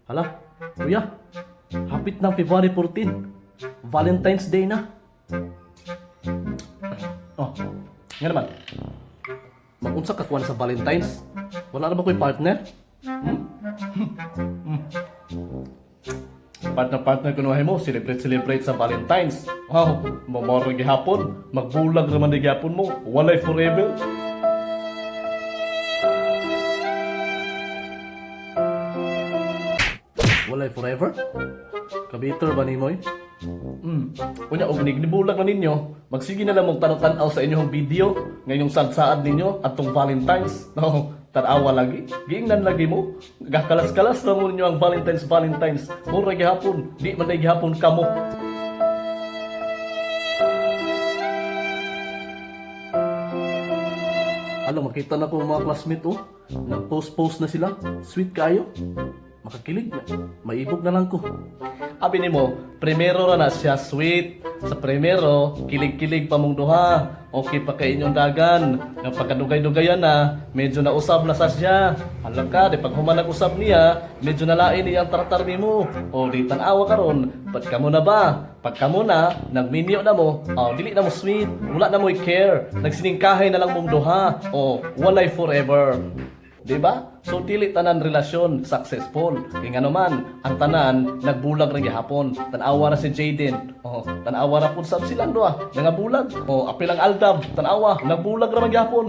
Hala, kuya, hapit ng February 14. Valentine's Day na. Oh, nga naman. Magunsa ka kuwan sa Valentine's? Wala na ba ko'y partner? Hmm? Partner-partner kunuhay mo, celebrate-celebrate sa Valentine's. Wow, mamoro gihapon, magbulag raman di gihapon mo, walay forever. Walay forever? Kabiter ba ni Moy? Unya, og nignibulag na ninyo, magsige na lang mong tanaw-tanaw sa inyong video ngayong sad-saad ninyo atong Valentine's. No, tanawa lagi. Giingnan lagi mo. Gakalas-kalas na mo ninyo ang Valentine's Valentine's. Mura gihapon, di man day gihapon kamo. Alam, makita na ko mga classmate oh. Nag-post-post na sila. Sweet kayo. Makakilig na. Maibog na lang ko. Abi nimo, primero ra na siya sweet. Sa primero, kilig-kilig pa mong duha. Okay pa kay inyong dagan. Nga pagkadugay-dugayan na, medyo nausab na sa siya. Alam ka, di pag human usab niya, medyo nalain niya ang tratar nimo. O di tan-awa karon, pag kamo na ba? Pag kamo na, nagminyo na mo, o dili na mo sweet, wala na mo care. Nagsiningkahay na lang mong duha. O walay forever. Di ba? So dili tanan relasyon successful. Kay ngano man, ang tanan nagbulag ra gihapon. Tan-awa ra si Jaden. Oh, tan-awa ra pud sab silang duha, nangabulag. Oh, apil ang Aldab, tan-awa, nagbulag ra man gihapon.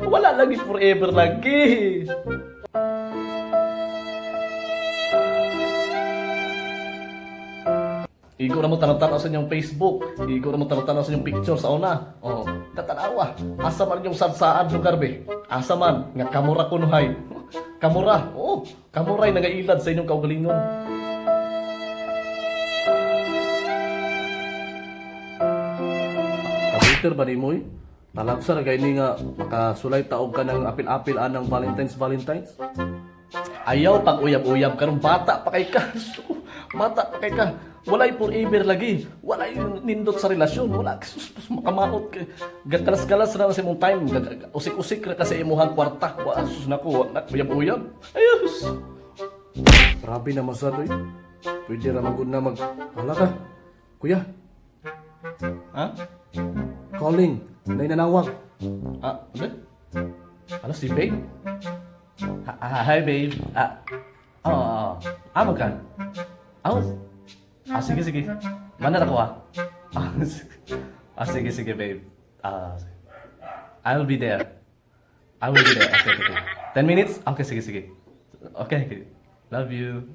Wala lagi forever lagi. Igo na mo tanaw-tanaw sa inyong Facebook. Igo na mo tanaw-tanaw sa inyong picture sa una. Oh, tatanawa. Asa man yung sadsaad lugar be? Asa man nga kamura kunuhay. Kamura. Oo, kamuray nagailad sa inyong kaugalingon. Kabiter ba ni moy? Talagsa ra gay ni nga makasulay taog ka ng apil-apil anang Valentine's Valentine's. Ayaw pag uyab-uyab karon, bata pa kay ka. Bata pa kay ka. Walay forever lagi. Walay nindot sa relasyon. Wala sus, sus, makamaot kay. Gakalas-galas na sa imong time. Usik-usik ra ka sa imuhang kwarta. Wa sus nako, wa na uyab-uyab. Ayos. Grabe na masad oy. Pwede ra magud na mag hala ka. Kuya. Ha? Calling. Nay nanawag. Ah, ano? Ano si babe? Hi, babe. Ah, oh, oh. Ah, magkan. Oh. Ah, sige, sige. Mana ako ah. Ah, sige. Ah, sige, sige, babe. Ah, sige. I'll be there. I will be there. Okay. 10 minutes? Okay, sige, sige. Okay. Love you.